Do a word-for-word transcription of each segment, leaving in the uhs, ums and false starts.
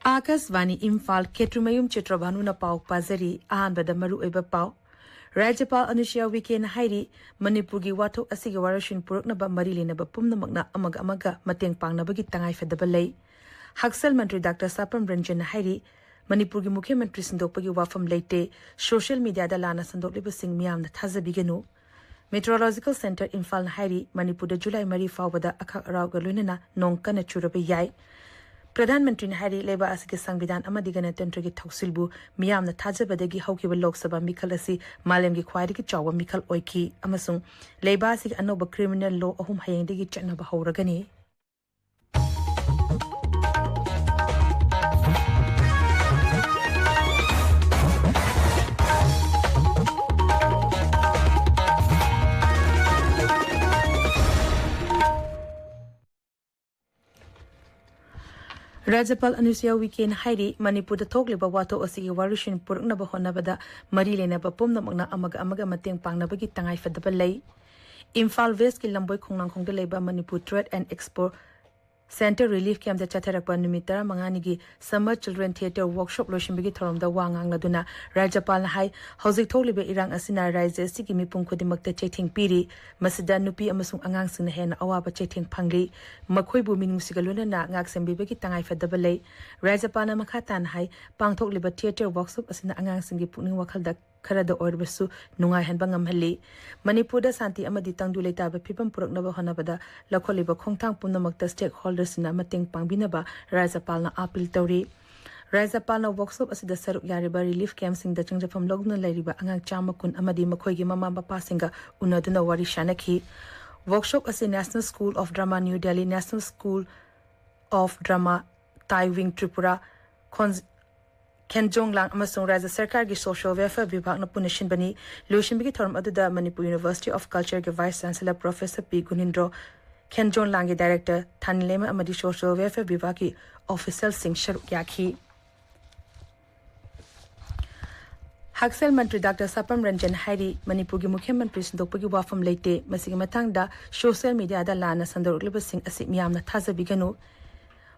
ꯑꯥꯀꯥꯁꯕꯥꯅꯤ ꯏꯝꯐꯥꯜ, ꯈꯦꯇ꯭ꯔꯤꯃꯌꯨꯝ ꯆꯤꯇ꯭ꯔꯚꯥꯅꯨꯅ ꯄꯥꯎ ꯄꯥꯖꯔꯤ꯫ ꯑꯍꯥꯟꯕꯗ ꯃꯔꯨꯑꯣꯏꯕ ꯄꯥꯎ꯫ ꯔꯥꯖ꯭ꯌꯄꯥꯜ ꯑꯅꯨꯁꯨꯌꯥ ꯎꯏꯀꯦꯅ ꯍꯥꯏꯔꯤ, ꯃꯅꯤꯄꯨꯔꯒꯤ ꯋꯥꯊꯣꯛ ꯑꯁꯤꯒꯤ ꯋꯥꯔꯣꯏꯁꯤꯟ ꯄꯨꯔꯛꯅꯕ ꯃꯔꯤ ꯂꯩꯅꯕ ꯄꯨꯝꯅꯃꯛꯅ ꯑꯃꯒ ꯑꯃꯒ ꯃꯇꯦꯡ ꯄꯥꯡꯅꯕꯒꯤ ꯇꯉꯥꯏꯐꯗꯕ ꯂꯩ꯫ ꯍꯛꯁꯦꯜ ꯃꯟꯇ꯭ꯔꯤ ꯗꯥꯛꯇꯔ ꯁꯥꯄꯝ ꯔꯟꯖꯟꯅ ꯍꯥꯏꯔꯤ, ꯃꯅꯤꯄꯨꯔꯒꯤ ꯃꯨꯈ꯭ꯌ ꯃꯟꯇ꯭ꯔꯤ ꯁꯤꯟꯗꯣꯛꯄꯒꯤ ꯋꯥꯐꯝ ꯂꯩꯇꯦ, ꯁꯣꯁꯤꯌꯦꯜ ꯃꯤꯗꯤꯌꯥꯗ ꯂꯥꯟꯅ ꯁꯟꯗꯣꯛꯂꯤꯕꯁꯤꯡ ꯃꯤꯌꯥꯝꯅ ꯊꯥꯖꯕꯤꯒꯅꯨ꯫ ꯃꯦꯇ꯭ꯔꯣꯂꯣꯖꯤꯀꯦꯜ ꯁꯦꯟꯇꯔ ꯏꯝꯐꯥꯜꯅ ꯍꯥꯏꯔꯤ, ꯃꯅꯤꯄꯨꯔꯗ ꯖꯨꯂꯥꯏ ꯃꯔꯤ ꯐꯥꯎꯕꯗ ꯑꯈꯥꯛ ꯑꯔꯥꯎꯒ ꯂꯣꯏꯅꯅ ꯅꯣꯡ ꯀꯟꯅ ꯆꯨꯔꯕ ꯌꯥꯏ꯫ ꯄ꯭ꯔꯙꯥꯟ ꯃꯟꯇ꯭ꯔꯤꯅ ꯍꯥꯏꯔꯤ, ꯂꯩꯕꯥꯛ ꯑꯁꯤꯒꯤ ꯁꯪꯕꯤꯙꯥꯟ ꯑꯃꯗꯤ ꯒꯅꯇꯟꯇ꯭ꯔꯒꯤ ꯊꯧꯁꯤꯜꯕꯨ ꯃꯤꯌꯥꯝꯅ ꯊꯥꯖꯕꯗꯒꯤ ꯍꯧꯈꯤꯕ ꯂꯣꯛ ꯁꯚꯥ ꯃꯤꯈꯜ ꯑꯁꯤ ꯃꯥꯂꯦꯝꯒꯤ ꯈ꯭ꯋꯥꯏꯗꯒꯤ ꯆꯥꯎꯕ ꯃꯤꯈꯜ ꯑꯣꯏꯈꯤ ꯑꯃꯁꯨꯡ ꯂꯩꯕꯥꯛ ꯑꯁꯤꯒꯤ ꯑꯅꯧꯕ ꯀ꯭ꯔꯤꯃꯤꯅꯦꯜ ꯂꯣ ꯑꯍꯨꯝ ꯍꯌꯦꯡꯗꯒꯤ ꯆꯠꯅꯕ ꯍꯧꯔꯒꯅꯤ꯫ ꯔꯥꯖ꯭ꯌꯄꯥꯜ ꯑꯅꯨꯁꯨꯌꯥ ꯎꯏꯀꯦꯅ ꯍꯥꯏꯔꯤ, ꯃꯅꯤꯄꯨꯔꯗ ꯊꯣꯛꯂꯤꯕ ꯋꯥꯊꯣꯛ ꯑꯁꯤꯒꯤ ꯋꯥꯔꯣꯏꯁꯤꯟ ꯄꯨꯔꯛꯅꯕ ꯍꯣꯠꯅꯕꯗ ꯃꯔꯤ ꯂꯩꯅꯕ ꯄꯨꯝꯅꯃꯛꯅ ꯑꯃꯒ ꯑꯃꯒ ꯃꯇꯦꯡ ꯄꯥꯡꯅꯕꯒꯤ ꯇꯉꯥꯏꯐꯗꯕ ꯂꯩ꯫ ꯏꯝꯐꯥꯜ ꯋꯦꯁ꯭ꯠꯀꯤ ꯂꯝꯕꯣꯏ ꯈꯣꯡꯅꯥꯡꯈꯣꯡꯗ ꯂꯩꯕ Manipur trade and expo centre relief camp ꯆꯠꯊꯔꯛꯄ ꯅꯨꯃꯤꯠ ꯇꯔꯥꯃꯉꯥꯅꯤꯒꯤ ꯁꯝꯃꯔ ꯆꯤꯜꯗ꯭ꯔꯦꯟ ꯊꯤꯌꯦꯇꯔ ꯋꯥꯔꯛꯁꯣꯞ ꯂꯣꯏꯁꯤꯟꯕꯒꯤ ꯊꯧꯔꯝꯗ ꯋꯥ ꯉꯥꯡꯂꯗꯨꯅ ꯔꯥꯖ꯭ꯌꯄꯥꯜꯅ ꯍꯥꯏ, ꯍꯧꯖꯤꯛ ꯊꯣꯛꯂꯤꯕ ꯏꯔꯥꯡ ꯑꯁꯤꯅ ꯔꯥꯖ꯭ꯌ ꯑꯁꯤꯒꯤ ꯃꯤꯄꯨꯝ ꯈꯨꯗꯤꯡꯃꯛꯇ ꯆꯩꯊꯦꯡ ꯄꯤꯔꯤ꯫ ꯃꯁꯤꯗ ꯅꯨꯄꯤ ꯑꯃꯁꯨꯡ ꯑꯉꯥꯡꯁꯤꯡꯅ ꯍꯦꯟꯅ ꯑꯋꯥꯕ ꯆꯩꯊꯦꯡ ꯐꯪꯂꯤ꯫ ꯃꯈꯣꯏꯕꯨ ꯃꯤꯅꯨꯡꯁꯤꯒ ꯂꯣꯏꯅꯅ ꯉꯥꯛ ꯁꯦꯟꯕꯤꯕꯒꯤ ꯇꯉꯥꯏꯐꯗꯕ ꯂꯩ꯫ ꯔꯥꯖ꯭ꯌꯄꯥꯜꯅ ꯃꯈꯥ ꯇꯥꯅ ꯍꯥꯏ, ꯄꯥꯡꯊꯣꯛꯂꯤꯕ ꯊꯤꯌꯦꯇꯔ ꯋꯥꯔꯛꯁꯣꯞ ꯑꯁꯤꯅ ꯑꯉꯥꯡꯁꯤꯡꯒꯤ ꯄꯨꯛꯅꯤꯡ ꯋꯥꯈꯜꯗ ꯈꯔꯗ ꯑꯣꯏꯔꯕꯁꯨ ꯅꯨꯡꯉꯥꯏꯍꯟꯕ ꯉꯝꯍꯜꯂꯤ꯫ ꯃꯅꯤꯄꯨꯔꯗ ꯁꯥꯟꯇꯤ ꯑꯃꯗꯤ ꯇꯪꯗꯨ ꯂꯩꯇꯥꯕ ꯐꯤꯕꯝ ꯄꯨꯔꯛꯅꯕ ꯍꯣꯠꯅꯕꯗ ꯂꯧꯈꯠꯂꯤꯕ ꯈꯣꯡꯊꯥꯡ ꯄꯨꯝꯅꯃꯛꯇ ꯁ꯭ꯇꯦꯛ ꯍꯣꯜꯗꯔꯁꯤꯡꯅ ꯃꯇꯦꯡ ꯄꯥꯡꯕꯤꯅꯕ ꯔꯥꯖ꯭ꯌꯄꯥꯜꯅ ꯑꯥꯄꯤꯜ ꯇꯧꯔꯤ꯫ ꯔꯥꯖ꯭ꯌꯄꯥꯜꯅ ꯋꯥꯔꯛꯁꯣꯞ ꯑꯁꯤꯗ ꯁꯔꯨꯛ ꯌꯥꯔꯤꯕ ꯔꯤꯂꯤꯐ ꯀꯦꯝꯞꯁꯤꯡꯗ ꯆꯪꯖꯐꯝ ꯂꯧꯗꯨꯅ ꯂꯩꯔꯤꯕ ꯑꯉꯥꯡ ꯆꯥꯝꯃ ꯀꯨꯟ ꯑꯃꯗꯤ ꯃꯈꯣꯏꯒꯤ ꯃꯃꯥ ꯃꯄꯥꯁꯤꯡꯒ ꯎꯅꯗꯨꯅ ꯋꯥꯔꯤ ꯁꯥꯅꯈꯤ꯫ ꯋꯥꯔꯛꯁꯣꯞ ꯑꯁꯤ National School of Drama, New Delhi, National School of Drama, Tai Wing, Tripura, ꯈꯣꯟ-, ꯈꯦꯟꯖꯣꯡꯂꯥꯡ ꯑꯃꯁꯨꯡ ꯔꯥꯖ꯭ꯌ ꯁꯔꯀꯥꯔꯒꯤ ꯁꯣꯁꯤꯌꯦꯜ ꯋꯦꯜꯐꯤꯌꯔ ꯕꯤꯚꯥꯒꯅ ꯄꯨꯟꯅ ꯁꯤꯟꯕꯅꯤ꯫ ꯂꯣꯏꯁꯤꯟꯕꯒꯤ ꯊꯧꯔꯝ ꯑꯗꯨꯗ ꯃꯅꯤꯄꯨꯔ ꯌꯨꯅꯤꯚꯔꯁꯤꯇꯤ ꯑꯣꯐ ꯀꯜꯆꯔꯒꯤ ꯚꯥꯏꯁ ꯆꯥꯟꯁꯦꯂꯔ ꯄ꯭ꯔꯣꯐꯦꯁꯔ ꯄꯤ ꯒꯨꯅꯤꯟꯗ꯭ꯔꯣ ꯈꯦꯟꯖꯣꯟꯂꯥꯡꯒꯤ ꯗꯥꯏꯔꯦꯛꯇꯔ ꯊꯥꯅꯤꯂꯦꯃ ꯑꯃꯗꯤ ꯁꯣꯁꯤꯌꯦꯜ ꯋꯦꯜꯐꯤꯌꯔ ꯕꯤꯚꯥꯒꯀꯤ ꯑꯣꯐꯤꯁꯤꯌꯦꯜꯁꯤꯡ ꯁꯔꯨꯛ ꯌꯥꯈꯤ꯫ ꯍꯛꯁꯦꯜ ꯃꯟꯇ꯭ꯔꯤ ꯗꯥꯛꯇꯔ ꯁꯥꯄꯝ ꯔꯟꯖꯟ ꯍꯥꯏꯔꯤ, ꯃꯅꯤꯄꯨꯔꯒꯤ ꯃꯨꯈ꯭ꯌ ꯃꯟꯇ꯭ꯔꯤ ꯁꯤꯟꯗꯣꯛꯄꯒꯤ ꯋꯥꯐꯝ ꯂꯩꯇꯦ꯫ ꯃꯁꯤꯒꯤ ꯃꯇꯥꯡꯗ ꯁꯣꯁꯤꯌꯦꯜ ꯃꯤꯗꯤꯌꯥꯗ ꯂꯥꯟꯅ ꯁꯟꯗꯣꯔꯛꯂꯤꯕꯁꯤꯡ ꯑꯁꯤ ꯃꯤꯌꯥꯝꯅ ꯊꯥꯖꯕꯤꯒꯅꯨ꯫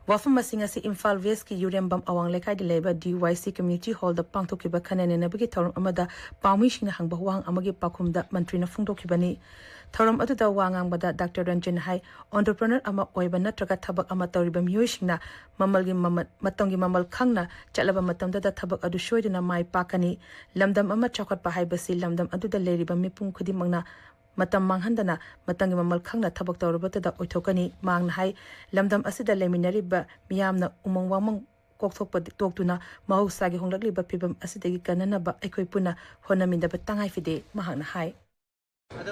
ꯋꯥꯐꯝ ꯑꯁꯤ ꯉꯁꯤ ꯏꯝꯐꯥꯜ ꯋꯦꯁꯀꯤ ꯌꯨꯔꯦꯝꯕꯝ ꯑꯋꯥꯡ ꯂꯩꯀꯥꯏꯗ ꯂꯩꯕ ꯗꯤ ꯋꯥꯏ ꯁꯤ ꯀꯝꯃ꯭ꯌꯨꯅꯤꯇꯤ ꯍꯣꯜꯗ ꯄꯥꯡꯊꯣꯛꯈꯤꯕ ꯈꯟꯅ ꯅꯩꯅꯕꯒꯤ ꯊꯧꯔꯝ ꯑꯃꯗ ꯄꯥꯎꯃꯤꯁꯤꯡꯅ ꯍꯪꯕ ꯋꯥꯍꯪ ꯑꯃꯒꯤ ꯄꯥꯎꯈꯨꯝꯗ ꯃꯟꯇ꯭ꯔꯤꯅ ꯐꯣꯡꯗꯣꯛꯈꯤꯕꯅꯤ꯫ ꯊꯧꯔꯝ ꯑꯗꯨꯗ ꯋꯥ ꯉꯥꯡꯕꯗ ꯗꯥꯛꯇꯔ ꯔꯟꯖꯟ ꯍꯥꯏ, ꯑꯣꯟꯇꯔꯄ꯭ꯔꯅꯔ ꯑꯃ ꯑꯣꯏꯕ ꯅꯠꯇ꯭ꯔꯒ ꯊꯕꯛ ꯑꯃ ꯇꯧꯔꯤꯕ ꯃꯤꯑꯣꯏꯁꯤꯡꯅ ꯃꯃꯜꯒꯤ ꯃꯃꯜ, ꯃꯇꯝꯒꯤ ꯃꯃꯜ ꯈꯪꯅ ꯆꯠꯂꯕ ꯃꯇꯝꯗꯗ ꯊꯕꯛ ꯑꯗꯨ ꯁꯣꯏꯗꯅ ꯃꯥꯏ ꯄꯥꯛꯀꯅꯤ꯫ ꯂꯝꯗꯝ ꯑꯃ ꯆꯥꯎꯈꯠꯄ ꯍꯥꯏꯕꯁꯤ ꯂꯝꯗꯝ ꯑꯗꯨꯗ ꯂꯩꯔꯤꯕ ꯃꯤꯄꯨꯝ ꯈꯨꯗꯤꯡꯃꯛꯅ ꯃꯇꯝ ꯃꯥꯡꯍꯟꯗꯅ ꯃꯇꯝꯒꯤ ꯃꯃꯜ ꯈꯪꯅ ꯊꯕꯛ ꯇꯧꯔꯕꯇꯗ ꯑꯣꯏꯊꯣꯛꯀꯅꯤ꯫ ꯃꯍꯥꯛꯅ ꯍꯥꯏ, ꯂꯝꯗꯝ ꯑꯁꯤꯗ ꯂꯩꯃꯤꯟꯅꯔꯤꯕ ꯃꯤꯌꯥꯝꯅ ꯎꯃꯪ ꯋꯥꯃꯪ ꯀꯣꯛꯊꯣꯛꯄ ꯇꯣꯛꯇꯨꯅ ꯃꯍꯧꯁꯥꯒꯤ ꯍꯣꯡꯂꯛꯂꯤꯕ ꯐꯤꯕꯝ ꯑꯁꯤꯗꯒꯤ ꯀꯟꯅꯅꯕ ꯑꯩꯈꯣꯏ ꯄꯨꯟꯅ ꯍꯣꯠꯅꯃꯤꯟꯅꯕ ꯇꯉꯥꯏ ꯐꯗꯦ, ꯃꯍꯥꯛꯅ ꯍꯥꯏ꯫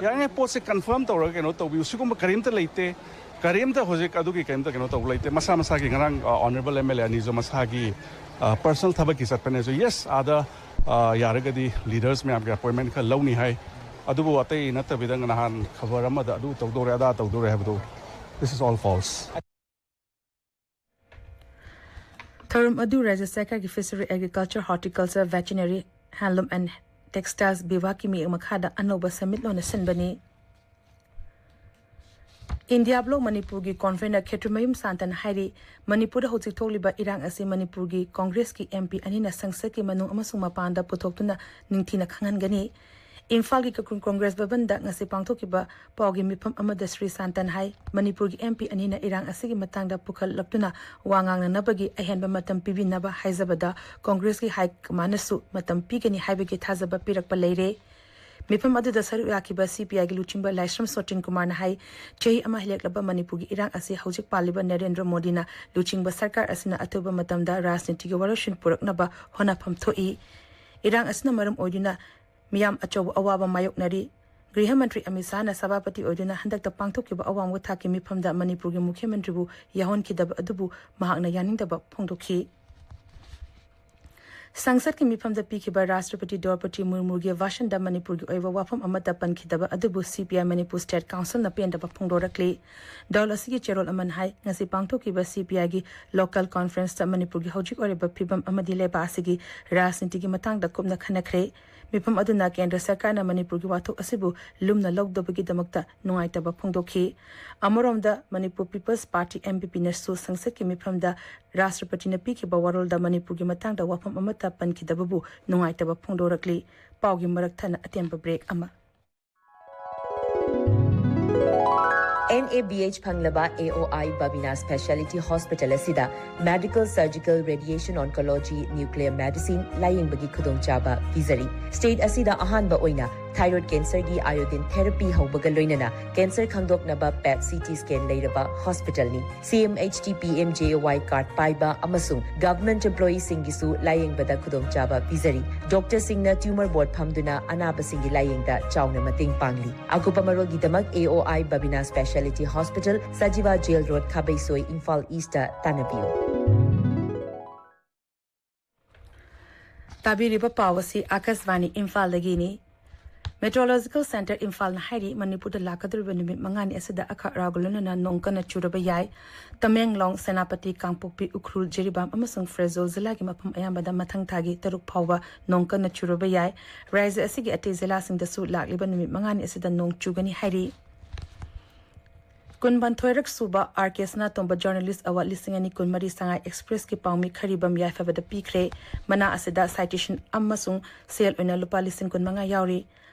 ꯌꯥꯔꯤꯉꯩ ꯄꯣꯠꯁꯦ ꯀꯟꯐꯥꯔꯝ ꯇꯧꯔꯒ ꯀꯩꯅꯣ ꯇꯧꯕꯤꯌꯨ꯫ ꯁꯤꯒꯨꯝꯕ ꯀꯔꯤꯝꯇ ꯂꯩꯇꯦ, ꯀꯔꯤꯝꯇ ꯍꯧꯖꯤꯛ ꯑꯗꯨꯒꯤ ꯀꯔꯤꯝꯇ ꯀꯩꯅꯣ ꯇꯧꯕ ꯂꯩꯇꯦ꯫ ꯃꯁꯥ ꯃꯁꯥꯒꯤ ꯉꯔꯥꯡ ꯑꯣꯅꯔꯦꯕꯜ ꯑꯦꯝ ꯑꯦꯜ ꯑꯦ ꯑꯅꯤꯁꯨ ꯃꯁꯥꯒꯤ ꯄꯔꯁꯅꯦꯜ ꯊꯕꯛꯀꯤ ꯆꯠꯄꯅꯦꯁꯨ, ꯌꯦꯁ, ꯑꯥꯗ ꯑ, ꯌꯥꯔꯒꯗꯤ ꯂꯤꯗꯔꯁ ꯃꯌꯥꯝꯒꯤ ꯑꯦꯄꯣꯏꯟꯃꯦꯟ ꯈꯔ ꯂꯧꯅꯤ ꯍꯥꯏ꯫ ꯑꯗꯨꯕꯨ ꯑꯇꯩ ꯅꯠꯇꯕꯤꯗ ꯅꯍꯥꯟ ꯈꯕꯔ ꯑꯃꯗ ꯑꯗꯨ ꯇꯧꯗꯧꯔꯦ, ꯑꯗꯥ ꯇꯧꯗꯧꯔꯦ ꯍꯥꯏꯕꯗꯣ, this is all false. ꯊꯧꯔꯝ ꯑꯗꯨ ꯔꯥꯖ꯭ꯌ ꯁꯔꯀꯥꯔꯒꯤ Fishery, Agriculture, Horticulture, Veterinary, Handloom and Textiles ꯕꯤꯚꯥꯒꯀꯤ ꯃꯤꯠꯌꯦꯡ ꯃꯈꯥꯗ ꯑꯅꯧꯕ ꯁꯦꯟꯃꯤꯠꯂꯣꯟꯅ ꯁꯤꯟꯕꯅꯤ꯫ ꯏꯟꯗꯤꯌꯥ ꯕ꯭ꯂꯣꯛ ꯃꯅꯤꯄꯨꯔꯒꯤ ꯀꯣꯟꯚꯦꯅꯔ ꯈꯦꯇ꯭ꯔꯤꯃꯌꯨꯝ ꯁꯥꯟꯇꯅ ꯍꯥꯏꯔꯤ, ꯃꯅꯤꯄꯨꯔꯗ ꯍꯧꯖꯤꯛ ꯊꯣꯛꯂꯤꯕ ꯏꯔꯥꯡ ꯑꯁꯤ ꯃꯅꯤꯄꯨꯔꯒꯤ ꯀꯣꯡꯒ꯭ꯔꯦꯁꯀꯤ ꯑꯦꯝ ꯄꯤ ꯑꯅꯤꯅ ꯁꯪꯁꯠꯀꯤ ꯃꯅꯨꯡ ꯑꯃꯁꯨꯡ ꯃꯄꯥꯟꯗ ꯄꯨꯊꯣꯛꯇꯨꯅ ꯅꯤꯡꯊꯤꯅ ꯈꯪꯍꯟꯒꯅꯤ꯫ ꯏꯝꯐꯥꯜꯒꯤ ꯀ-, ꯀꯣꯡꯒ꯭ꯔꯦꯁ ꯚꯕꯟꯗ ꯉꯁꯤ ꯄꯥꯡꯊꯣꯛꯈꯤꯕ ꯄꯥꯎꯒꯤ ꯃꯤꯐꯝ ꯑꯃꯗ ꯁ꯭ꯔꯤ ꯁꯥꯟꯇꯟ ꯍꯥꯏ, ꯃꯅꯤꯄꯨꯔꯒꯤ ꯑꯦꯝ ꯄꯤ ꯑꯅꯤꯅ ꯏꯔꯥꯡ ꯑꯁꯤꯒꯤ ꯃꯇꯥꯡꯗ ꯄꯨꯈꯠꯂꯛꯇꯨꯅ ꯋꯥ ꯉꯥꯡꯅꯅꯕꯒꯤ ꯑꯍꯦꯟꯕ ꯃꯇꯝ ꯄꯤꯕꯤꯅꯕ ꯍꯥꯏꯖꯕꯗ ꯀꯣꯡꯒ꯭ꯔꯦꯁꯀꯤ ꯍꯥꯏ ꯀꯃꯥꯟꯅꯁꯨ ꯃꯇꯝ ꯄꯤꯒꯅꯤ ꯍꯥꯏꯕꯒꯤ ꯊꯥꯖꯕ ꯄꯤꯔꯛꯄ ꯂꯩꯔꯦ꯫ ꯃꯤꯐꯝ ꯑꯗꯨꯗ ꯁꯔꯨꯛ ꯌꯥꯈꯤꯕ ꯁꯤ ꯄꯤ ꯑꯥꯏꯒꯤ ꯂꯨꯆꯤꯡꯕ ꯂꯥꯏꯁ꯭ꯔꯝ ꯁꯣꯇꯤꯟ ꯀꯨꯃꯥꯔꯅ ꯍꯥꯏ, ꯆꯍꯤ ꯑꯃ ꯍꯦꯜꯂꯛꯂꯕ ꯃꯅꯤꯄꯨꯔꯒꯤ ꯏꯔꯥꯡ ꯑꯁꯤ ꯍꯧꯖꯤꯛ ꯄꯥꯜꯂꯤꯕ ꯅꯔꯦꯟꯗ꯭ꯔ ꯃꯣꯗꯤꯅ ꯂꯨꯆꯤꯡꯕ ꯁꯔꯀꯥꯔ ꯑꯁꯤꯅ ꯑꯊꯨꯕ ꯃꯇꯝꯗ ꯔꯥꯖꯅꯤꯇꯤꯒꯤ ꯋꯥꯔꯣꯏꯁꯤꯟ ꯄꯨꯔꯛꯅꯕ ꯍꯣꯠꯅꯐꯝ ꯊꯣꯛꯏ꯫ ꯏꯔꯥꯡ ꯑꯁꯤꯅ ꯃꯔꯝ ꯑꯣꯏꯗꯨꯅ ꯃꯤꯌꯥꯝ ꯑꯆꯧꯕ ꯑꯋꯥꯕ ꯃꯥꯌꯣꯛꯅꯔꯤ꯫ ꯒ꯭ꯔꯤꯍ ꯃꯟꯇ꯭ꯔꯤ ꯑꯃꯤꯠ ꯁꯥꯍꯅ ꯁꯚꯥꯄꯇꯤ ꯑꯣꯏꯗꯨꯅ ꯍꯟꯗꯛꯇ ꯄꯥꯡꯊꯣꯛꯈꯤꯕ ꯑꯋꯥꯡꯕ ꯊꯥꯛꯀꯤ ꯃꯤꯐꯝꯗ ꯃꯅꯤꯄꯨꯔꯒꯤ ꯃꯨꯈ꯭ꯌ ꯃꯟꯇ꯭ꯔꯤꯕꯨ ꯌꯥꯎꯍꯟꯈꯤꯗꯕ ꯑꯗꯨꯕꯨ ꯃꯍꯥꯛꯅ ꯌꯥꯅꯤꯡꯗꯕ ꯐꯣꯡꯗꯣꯛꯈꯤ꯫ ꯁꯪꯁꯠꯀꯤ ꯃꯤꯐꯝꯗ ꯄꯤꯈꯤꯕ ꯔꯥꯁꯇ꯭ꯔꯄꯇꯤ ꯗ꯭ꯔꯧꯄꯗꯤ ꯃꯨꯔꯃꯨꯒꯤ ꯚꯥꯁꯟꯗ ꯃꯅꯤꯄꯨꯔꯒꯤ ꯑꯣꯏꯕ ꯋꯥꯐꯝ ꯑꯃꯠꯇ ꯄꯟꯈꯤꯗꯕ ꯑꯗꯨꯕꯨ ꯁꯤ ꯄꯤ ꯑꯥꯏ ꯃꯅꯤꯄꯨꯔ ꯁ꯭ꯇꯦꯠ ꯀꯥꯎꯟꯁꯤꯜꯅ ꯄꯦꯟꯗꯕ ꯐꯣꯡꯗꯣꯔꯛꯂꯤ꯫ ꯗꯜ ꯑꯁꯤꯒꯤ ꯆꯦꯔꯣꯜ ꯑꯃꯅ ꯍꯥꯏ, ꯉꯁꯤ ꯄꯥꯡꯊꯣꯛꯈꯤꯕ ꯁꯤ ꯄꯤ ꯑꯥꯏꯒꯤ ꯂꯣꯀꯦꯜ ꯀꯣꯟꯐꯔꯦꯟꯁꯇ ꯃꯅꯤꯄꯨꯔꯒꯤ ꯍꯧꯖꯤꯛ ꯑꯣꯏꯔꯤꯕ ꯐꯤꯕꯝ ꯑꯃꯗꯤ ꯂꯩꯕꯥꯛ ꯑꯁꯤꯒꯤ ꯔꯥꯖꯅꯤꯇꯤꯒꯤ ꯃꯇꯥꯡꯗ ꯀꯨꯞꯅ ꯈꯟꯅꯈ꯭ꯔꯦ꯫ ꯃꯤꯐꯝ ꯑꯗꯨꯅ ꯀꯦꯟꯗ꯭ꯔ ꯁꯔꯀꯥꯔꯅ ꯃꯅꯤꯄꯨꯔꯒꯤ ꯋꯥꯊꯣꯛ ꯑꯁꯤꯕꯨ ꯂꯨꯝꯅ ꯂꯧꯗꯕꯒꯤꯗꯃꯛꯇ ꯅꯨꯡꯉꯥꯏꯇꯕ ꯐꯣꯡꯗꯣꯛꯈꯤ꯫ ꯑꯃꯔꯣꯝꯗ, ꯃꯅꯤꯄꯨꯔ ꯄꯤꯄꯜꯁ ꯄꯥꯔꯇꯤ, MPP, ꯅꯁꯨ ꯁꯪꯁꯠꯀꯤ ꯃꯤꯐꯝꯗ ꯔꯥꯁꯇ꯭ꯔꯄꯇꯤꯅ ꯄꯤꯈꯤꯕ ꯋꯥꯔꯣꯜꯗ ꯃꯅꯤꯄꯨꯔꯒꯤ ꯃꯇꯥꯡꯗ ꯋꯥꯐꯝ ꯑꯃꯠꯇ ꯄꯟꯈꯤꯗꯕꯕꯨ ꯅꯨꯡꯉꯥꯏꯇꯕ ꯐꯣꯡꯗꯣꯔꯛꯂꯤ꯫ ꯄꯥꯎꯒꯤ ꯃꯔꯛ ꯊꯠꯅ ꯑꯇꯦꯟꯕ ꯕ꯭ꯔꯦꯛ ꯑꯃ꯫ NABH ꯐꯪꯂꯕ AOI Babina Speciality Hospital ꯑꯁꯤꯗ Medical, Surgical, Radiation Oncology, Nuclear Medicine ꯂꯥꯌꯦꯡꯕꯒꯤ ꯈꯨꯗꯣꯡꯆꯥꯕ ꯄꯤꯖꯔꯤ꯫ State ꯑꯁꯤꯗ ꯑꯍꯥꯟꯕ ꯑꯣꯏꯅ thyroid cancerꯒꯤ iodine therapy ꯍꯧꯕꯒ ꯂꯣꯏꯅꯅ cancer ꯈꯪꯗꯣꯛꯅꯕ PET CT scan ꯂꯩꯔꯕ hospitalꯅꯤ꯫ CMHT PMJAY card ꯄꯥꯏꯕ ꯑꯃꯁꯨꯡ government employeeꯁꯤꯡꯒꯤꯁꯨ ꯂꯥꯌꯦꯡꯕꯗ ꯈꯨꯗꯣꯡꯆꯥꯕ ꯄꯤꯖꯔꯤ꯫ Doctorꯁꯤꯡꯅ tumor board ꯐꯝꯗꯨꯅ ꯑꯅꯥꯕꯁꯤꯡꯒꯤ ꯂꯥꯌꯦꯡꯗ ꯆꯥꯎꯅ ꯃꯇꯦꯡ ꯄꯥꯡꯂꯤ꯫ ꯑꯀꯨꯞꯄ ꯃꯔꯣꯜꯒꯤꯗꯃꯛ AOI Babina Speciality Hospital, Sajiwa Jail Road, ꯈꯥꯕꯩꯁꯣꯏ, Imphal Eastꯇ ꯇꯥꯟꯅꯕꯤꯌꯨ꯫ ꯇꯥꯕꯤꯔꯤꯕ ꯄꯥꯎ ꯑꯁꯤ ꯑꯥꯀꯥꯁꯕꯥꯅꯤ ꯏꯝꯐꯥꯜꯗꯒꯤꯅꯤ꯫ Meteorological Centre ꯏꯝꯐꯥꯜꯅ ꯍꯥꯏꯔꯤ, ꯃꯅꯤꯄꯨꯔꯗ ꯂꯥꯛꯀꯗꯧꯔꯤꯕ ꯅꯨꯃꯤꯠ ꯃꯉꯥꯅꯤ ꯑꯁꯤꯗ ꯑꯈꯛ ꯑꯔꯥꯎꯒ ꯂꯣꯏꯅꯅ ꯅꯣꯡ ꯀꯟꯅ ꯆꯨꯔꯕ ꯌꯥꯏ꯫ ꯇꯃꯦꯡꯂꯣꯡ, ꯁꯦꯅꯥꯄꯇꯤ, ꯀꯥꯡꯄꯣꯛꯄꯤ, ꯎꯈ꯭ꯔꯨꯜ, ꯖꯤꯔꯤꯕꯥꯝ ꯑꯃꯁꯨꯡ ꯐ꯭ꯔꯦꯖꯣꯜ ꯖꯤꯂꯥꯒꯤ ꯃꯐꯝ ꯑꯌꯥꯝꯕꯗ ꯃꯊꯪ ꯊꯥꯒꯤ ꯇꯔꯨꯛ ꯐꯥꯎꯕ ꯅꯣꯡ ꯀꯟꯅ ꯆꯨꯔꯕ ꯌꯥꯏ꯫ ꯔꯥꯖ꯭ꯌ ꯑꯁꯤꯒꯤ ꯑꯇꯩ ꯖꯤꯂꯥꯁꯤꯡꯗꯁꯨ ꯂꯥꯛꯂꯤꯕ ꯅꯨꯃꯤꯠ ꯃꯉꯥꯅꯤ ꯑꯁꯤꯗ ꯅꯣꯡ ꯆꯨꯒꯅꯤ ꯍꯥꯏꯔꯤ꯫ ꯀꯨꯟꯃꯥꯊꯣꯏꯔꯛ ꯁꯨꯕ ꯑꯥꯔ ꯀꯦ ꯁꯅꯥꯇꯣꯝꯕ Journalist Award ꯂꯤꯁꯤꯡ ꯑꯅꯤ ꯀꯨꯟꯃꯔꯤ ꯁꯉꯥꯏ ꯑꯦꯛꯁꯄ꯭ꯔꯦꯁꯀꯤ ꯄꯥꯎꯃꯤ ꯈꯔꯤꯕꯝ ꯌꯥꯏꯐꯕꯗ ꯄꯤꯈ꯭ꯔꯦ꯫ ꯃꯅꯥ ꯑꯁꯤꯗ citation ꯑꯃꯁꯨꯡ ꯁꯦꯜ ꯑꯣꯏꯅ ꯂꯨꯄꯥ ꯂꯤꯁꯤꯡ ꯀꯨꯟꯃꯉꯥ ꯌꯥꯎꯔꯤ꯫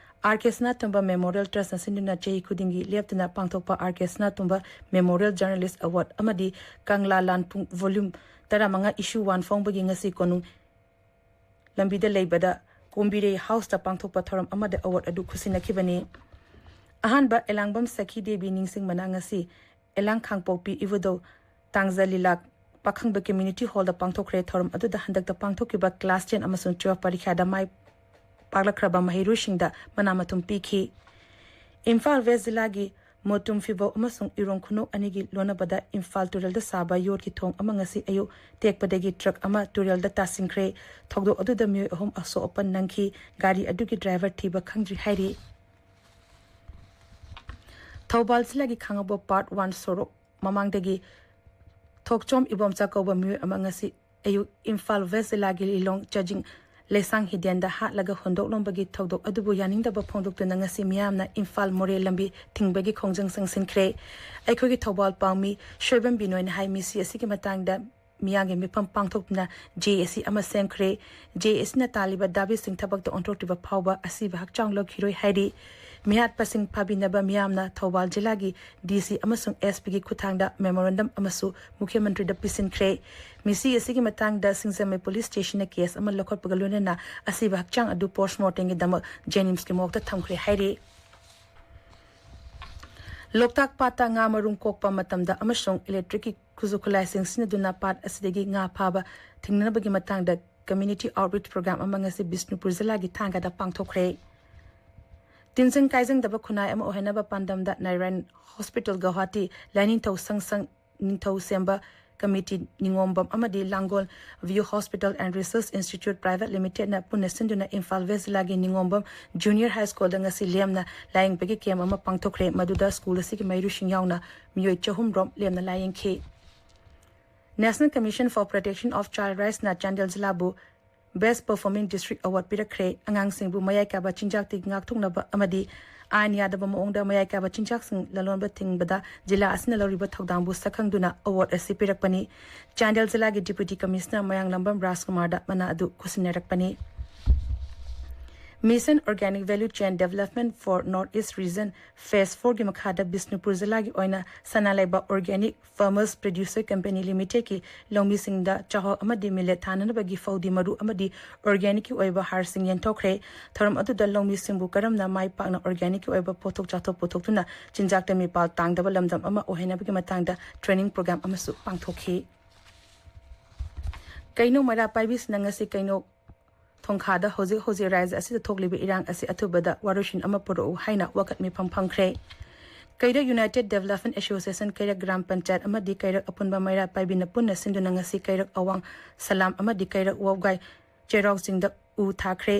ꯑꯥꯔ ꯀꯦ ꯁꯅꯥꯇꯣꯝꯕ Memorial Trustꯅ ꯁꯤꯟꯗꯨꯅ ꯆꯍꯤ ꯈꯨꯗꯤꯡꯒꯤ ꯂꯦꯞꯇꯅ ꯄꯥꯡꯊꯣꯛꯄ ꯑꯥꯔ ꯀꯦ ꯁꯅꯥꯇꯣꯝꯕ Memorial Journalist Award ꯑꯃꯗꯤ ꯀꯪꯂꯥ ꯂꯥꯟꯄꯨꯡ volume ꯇꯔꯥꯃꯉꯥ issue one ꯐꯣꯡꯕꯒꯤ ꯉꯁꯤ ꯀꯣꯅꯨꯡ ꯂꯝꯕꯤꯗ ꯂꯩꯕꯗ ꯀꯣꯝꯕꯤꯔꯩ ꯍꯥꯎꯁꯇ ꯄꯥꯡꯊꯣꯛꯄ ꯊꯧꯔꯝ ꯑꯃꯗ award ꯑꯗꯨ ꯈꯨꯠꯁꯤꯟꯅꯈꯤꯕꯅꯤ꯫ ꯑꯍꯥꯟꯕ ꯑꯦꯂꯥꯡꯕꯝ ꯁꯈꯤ ꯗꯦꯕꯤ ꯅꯤꯡꯁꯤꯡ ꯃꯅꯥ ꯉꯁꯤ ꯑꯦꯂꯥꯡ ꯈꯥꯡꯄꯣꯛꯄꯤ ꯏꯕꯨꯙꯧ ꯇꯥꯡꯖ ꯂꯤꯂꯥ ꯄꯥꯈꯪꯕ Community Hallꯗ ꯄꯥꯡꯊꯣꯛꯈ꯭ꯔꯦ꯫ ꯊꯧꯔꯝ ꯑꯗꯨꯗ ꯍꯟꯗꯛꯇ ꯄꯥꯡꯊꯣꯛꯈꯤꯕ class ten ꯑꯃꯁꯨꯡ twelve ꯄꯔꯤꯈ꯭ꯌꯥꯗ ꯃꯥꯏ ꯄꯥꯛꯂꯛꯈ꯭ꯔꯕ ꯃꯍꯩꯔꯣꯏꯁꯤꯡꯗ ꯃꯅꯥ ꯃꯊꯨꯝ ꯄꯤꯈꯤ꯫ ꯏꯝꯐꯥꯜ West ꯖꯤꯂꯥꯒꯤ ꯃꯣꯇꯨꯝ ꯐꯤꯕꯧ ꯑꯃꯁꯨꯡ ꯏꯔꯣꯡ ꯈꯨꯅꯧ ꯑꯅꯤꯒꯤ ꯂꯣꯟꯅꯕꯗ ꯏꯝꯐꯥꯜ ꯇꯨꯔꯦꯜꯗ ꯁꯥꯕ ꯌꯣꯠꯀꯤ ꯊꯣꯡ ꯑꯃ ꯉꯁꯤ ꯑꯌꯨꯛ ꯇꯦꯛꯄꯗꯒꯤ truck ꯑꯃ ꯇꯨꯔꯦꯜꯗ ꯇꯥꯁꯤꯟꯈ꯭ꯔꯦ꯫ ꯊꯧꯗꯣꯛ ꯑꯗꯨꯗ ꯃꯤꯑꯣꯏ ꯑꯍꯨꯝ ꯑꯁꯣꯛ ꯑꯄꯟ ꯅꯪꯈꯤ꯫ ꯒꯥꯔꯤ ꯑꯗꯨꯒꯤ driver ꯊꯤꯕ ꯈꯪꯗ꯭ꯔꯤ ꯍꯥꯏꯔꯤ꯫ ꯊꯧꯕꯥꯜ ꯖꯤꯂꯥꯒꯤ ꯈꯥꯡꯉꯕꯣꯛ Part One ꯁꯣꯔꯣꯛ ꯃꯃꯥꯡꯗꯒꯤ ꯊꯣꯛꯆꯣꯝ ꯏꯕꯣꯝꯆꯥ ꯀꯧꯕ ꯃꯤꯑꯣꯏ ꯑꯃ ꯉꯁꯤ ꯑꯌꯨꯛ ꯏꯝꯐꯥꯜ West ꯖꯤꯂꯥꯒꯤ ꯂꯤꯂꯣꯡ ꯆꯥꯖꯤꯡ ꯂꯩꯁꯥꯡ ꯍꯤꯗꯦꯟꯗ ꯍꯥꯠꯂꯒ ꯍꯨꯟꯗꯣꯛꯂꯝꯕꯒꯤ ꯊꯧꯗꯣꯛ ꯑꯗꯨꯕꯨ ꯌꯥꯅꯤꯡꯗꯕ ꯐꯣꯡꯗꯣꯛꯇꯨꯅ ꯉꯁꯤ ꯃꯤꯌꯥꯝꯅ ꯏꯝꯐꯥꯜ ꯃꯣꯔꯦ ꯂꯝꯕꯤ ꯊꯤꯡꯕꯒꯤ ꯈꯣꯡꯖꯪ ꯆꯪꯁꯤꯟꯈ꯭ꯔꯦ꯫ ꯑꯩꯈꯣꯏꯒꯤ ꯊꯧꯕꯥꯜ ꯄꯥꯎꯃꯤ ꯁꯣꯏꯕꯝ ꯕꯤꯅꯣꯏꯅ ꯍꯥꯏ, ꯃꯤꯁꯤ ꯑꯁꯤꯒꯤ ꯃꯇꯥꯡꯗ ꯃꯤꯌꯥꯝꯒꯤ ꯃꯤꯐꯝ ꯄꯥꯡꯊꯣꯛꯇꯨꯅ ꯖꯦ ꯑꯦ ꯁꯤ ꯑꯃ ꯁꯦꯝꯈ꯭ꯔꯦ꯫ ꯖꯦ ꯑꯦ ꯁꯤꯅ ꯇꯥꯜꯂꯤꯕ ꯗꯥꯕꯤꯁꯤꯡ ꯊꯕꯛꯇ ꯑꯣꯟꯊꯣꯛꯇ꯭ꯔꯤꯕ ꯐꯥꯎꯕ ꯑꯁꯤꯕ ꯍꯛꯆꯥꯡ ꯂꯧꯈꯤꯔꯣꯏ ꯍꯥꯏꯔꯤ꯫ ꯃꯤꯍꯥꯠꯄꯁꯤꯡ ꯐꯥꯕꯤꯅꯕ ꯃꯤꯌꯥꯝꯅ ꯊꯧꯕꯥꯜ ꯖꯤꯂꯥꯒꯤ ꯗꯤ ꯁꯤ ꯑꯃꯁꯨꯡ ꯑꯦꯁ ꯄꯤꯒꯤ ꯈꯨꯠꯊꯥꯡꯗ ꯃꯦꯃꯣꯔꯦꯟꯗꯝ ꯑꯃꯁꯨ ꯃꯨꯈ꯭ꯌ ꯃꯟꯇ꯭ꯔꯤꯗ ꯄꯤꯁꯤꯟꯈ꯭ꯔꯦ꯫ ꯃꯤꯁꯤ ꯑꯁꯤꯒꯤ ꯃꯇꯥꯡꯗ ꯁꯤꯡꯖꯃꯩ ꯄꯨꯂꯤꯁ ꯁ꯭ꯇꯦꯁꯟꯅ ꯀꯦꯁ ꯑꯃ ꯂꯧꯈꯠꯄꯒ ꯂꯣꯏꯅꯅ ꯑꯁꯤꯕ ꯍꯛꯆꯥꯡ ꯑꯗꯨ ꯄꯣꯁꯃꯣꯔꯇꯦꯝꯒꯤꯗꯃꯛ ꯖꯦꯅꯤꯝꯁꯀꯤ ꯃꯣꯔꯒꯇ ꯊꯝꯈ꯭ꯔꯦ ꯍꯥꯏꯔꯤ꯫ ꯂꯣꯛꯇꯥꯛ ꯄꯥꯠꯇ ꯉꯥ ꯃꯔꯨꯝ ꯀꯣꯛꯄ ꯃꯇꯝꯗ ꯑꯃꯁꯨꯡ ꯏꯂꯦꯛꯇ꯭ꯔꯤꯛꯀꯤ ꯈꯨꯠꯁꯨ ꯈꯨꯠꯂꯥꯏꯁꯤꯡ ꯁꯤꯖꯤꯟꯅꯗꯨꯅ ꯄꯥꯠ ꯑꯁꯤꯗꯒꯤ ꯉꯥ ꯐꯥꯕ ꯊꯤꯡꯅꯅꯕꯒꯤ ꯃꯇꯥꯡꯗ ꯀꯝꯃ꯭ꯌꯨꯅꯤꯇꯤ ꯑꯥꯎꯠꯔꯤꯆ ꯄ꯭ꯔꯣꯒ꯭ꯔꯥꯝ ꯑꯃ ꯉꯁꯤ ꯕꯤꯁꯅꯨꯄꯨꯔ ꯖꯤꯂꯥꯒꯤ ꯊꯥꯡꯒꯗ ꯄꯥꯡꯊꯣꯛꯈ꯭ꯔꯦ꯫ ꯇꯤꯟꯖꯪ ꯀꯥꯏꯖꯪꯗꯕ ꯈꯨꯟꯅꯥꯏ ꯑꯃ ꯑꯣꯏꯍꯟꯅꯕ ꯄꯥꯟꯗꯝꯗ ꯅꯥꯔꯥꯌꯟ ꯍꯣꯁꯄꯤꯇꯥꯜ ꯒꯧꯍꯥꯇꯤ, ꯂꯥꯏꯅꯤꯡꯊꯧ ꯁꯪꯁꯪ ꯅꯤꯡꯊꯧ ꯁꯦꯝꯕ ꯀꯃꯤꯇꯤ ꯅꯤꯉꯣꯝꯕꯝ ꯑꯃꯗꯤ Langol view hospital and research institute private ꯂꯤꯃꯤꯇꯦꯗꯅ ꯄꯨꯟꯅ ꯁꯤꯟꯗꯨꯅ ꯏꯝꯐꯥꯜ ꯋꯦꯁ ꯖꯤꯂꯥꯒꯤ ꯅꯤꯉꯣꯝꯕꯝ ꯖꯨꯅꯤꯌꯔ ꯍꯥꯏ ꯁ꯭ꯀꯨꯜꯗ ꯉꯁꯤ ꯂꯦꯝꯅ ꯂꯥꯌꯦꯡꯕꯒꯤ ꯀꯦꯝ ꯑꯃ ꯄꯥꯡꯊꯣꯛꯈ꯭ꯔꯦ꯫ ꯃꯗꯨꯗ ꯁ꯭ꯀꯨꯜ ꯑꯁꯤꯒꯤ ꯃꯍꯩꯔꯣꯏꯁꯤꯡ ꯌꯥꯎꯅ ꯃꯤꯑꯣꯏ ꯆꯍꯨꯝ ꯔꯣꯝ ꯂꯦꯝꯅ ꯂꯥꯌꯦꯡꯈꯤ꯫ National Commission for Protection of Child Rightsꯅ Chandel ꯖꯤꯂꯥꯕꯨ Best Performing District Award ꯄꯤꯔꯛꯈ꯭ꯔꯦ꯫ ꯑꯉꯥꯡꯁꯤꯡꯕꯨ ꯃꯌꯥꯏ ꯀꯥꯕ ꯆꯤꯟꯖꯥꯛꯇꯒꯤ ꯉꯥꯛꯊꯣꯛꯅꯕ ꯑꯃꯗꯤ ꯑꯥꯏꯟ ꯌꯥꯗꯕ ꯃꯑꯣꯡꯗ ꯃꯌꯥꯏ ꯀꯥꯕ ꯆꯤꯟꯖꯥꯛꯁꯤꯡ ꯂꯂꯣꯟꯕ ꯊꯤꯡꯕꯗ ꯖꯤꯂꯥ ꯑꯁꯤꯅ ꯂꯧꯔꯤꯕ ꯊꯧꯗꯥꯡꯕꯨ ꯁꯛꯈꯪꯗꯨꯅ ꯑꯦꯋꯥꯔꯗ ꯑꯁꯤ ꯄꯤꯔꯛꯄꯅꯤ꯫ ꯆꯥꯟꯗꯦꯜ ꯖꯤꯂꯥꯒꯤ ꯗꯤꯄ꯭ꯌꯨꯇꯤ ꯀꯃꯤꯁꯅꯔ ꯃꯌꯥꯡꯂꯝꯕꯝ ꯔꯥꯖꯀꯨꯃꯥꯔꯗ ꯃꯅꯥ ꯑꯗꯨ ꯈꯨꯠꯁꯤꯟꯅꯔꯛꯄꯅꯤ꯫ Mission Organic Value Chain Development for North East Region Phase fourꯒꯤ ꯃꯈꯥꯗ ꯕꯤꯁꯅꯨꯄꯨꯔ ꯖꯤꯂꯥꯒꯤ ꯑꯣꯏꯅ ꯁꯅꯥ ꯂꯩꯕꯥꯛ Organic Farmers Producer Company Limitedꯀꯤ ꯂꯧꯃꯤꯁꯤꯡꯗ ꯆꯥꯛꯍꯥꯎ ꯑꯃꯗꯤ ꯃꯤꯂꯦꯠ ꯊꯥꯅꯅꯕꯒꯤ ꯐꯧꯗꯤ ꯃꯔꯨ ꯑꯃꯗꯤ ꯑꯣꯔꯒꯥꯅꯤꯛꯀꯤ ꯑꯣꯏꯕ ꯍꯥꯔꯁꯤꯡ ꯌꯦꯟꯊꯣꯛꯈ꯭ꯔꯦ꯫ ꯊꯧꯔꯝ ꯑꯗꯨꯗ ꯂꯧꯃꯤꯁꯤꯡꯕꯨ ꯀꯔꯝꯅ ꯃꯥꯏ ꯄꯥꯛꯅ ꯑꯣꯔꯒꯥꯅꯤꯛꯀꯤ ꯑꯣꯏꯕ ꯄꯣꯠꯊꯣꯛ ꯆꯥꯊꯣꯛ ꯄꯨꯊꯣꯛꯇꯨꯅ ꯆꯤꯟꯖꯥꯛꯇ ꯃꯤꯄꯥꯜ ꯇꯥꯡꯗꯕ ꯂꯝꯗꯝ ꯑꯃ ꯑꯣꯏꯍꯟꯅꯕꯒꯤ ꯃꯇꯥꯡꯗ ꯇ꯭ꯔꯦꯅꯤꯡ ꯄ꯭ꯔꯣꯒ꯭ꯔꯥꯝ ꯑꯃꯁꯨ ꯄꯥꯡꯊꯣꯛꯈꯤ꯫ ꯀꯩꯅꯧ ꯃꯩꯔꯥ ꯄꯥꯏꯕꯤꯁꯤꯅ ꯉꯁꯤ ꯀꯩꯅꯧ ꯊꯣꯡꯈꯥꯗ ꯍꯧꯖꯤꯛ ꯍꯧꯖꯤꯛ ꯔꯥꯖ꯭ꯌ ꯑꯁꯤꯗ ꯊꯣꯛꯂꯤꯕ ꯏꯔꯥꯡ ꯑꯁꯤ ꯑꯊꯨꯕꯗ ꯋꯥꯔꯣꯏꯁꯤꯟ ꯑꯃ ꯄꯨꯔꯛꯎ ꯍꯥꯏꯅ ꯋꯥꯀꯠ ꯃꯤꯐꯝ ꯐꯝꯈ꯭ꯔꯦ꯫ ꯀꯩꯔꯛ ꯌꯨꯅꯥꯏꯇꯦꯗ ꯗꯦꯕꯂꯞꯃꯦꯟ ꯑꯦꯁꯣꯁꯤꯌꯦꯁꯟ ꯀꯩꯔꯛ ꯒ꯭ꯔꯥꯝ ꯄꯟꯆꯥꯌꯠ ꯑꯃꯗꯤ ꯀꯩꯔꯛ ꯑꯄꯨꯟꯕ ꯃꯩꯔꯥ ꯄꯥꯏꯕꯤꯅ ꯄꯨꯟꯅ ꯁꯤꯟꯗꯨꯅ ꯉꯁꯤ ꯀꯩꯔꯛ ꯑꯋꯥꯡ ꯁꯂꯥꯝ ꯑꯃꯗꯤ ꯀꯩꯔꯛ ꯋꯥꯎꯒꯥꯏ ꯆꯩꯔꯥꯎ ꯆꯤꯡꯗ ꯎ ꯊꯥꯈ꯭ꯔꯦ꯫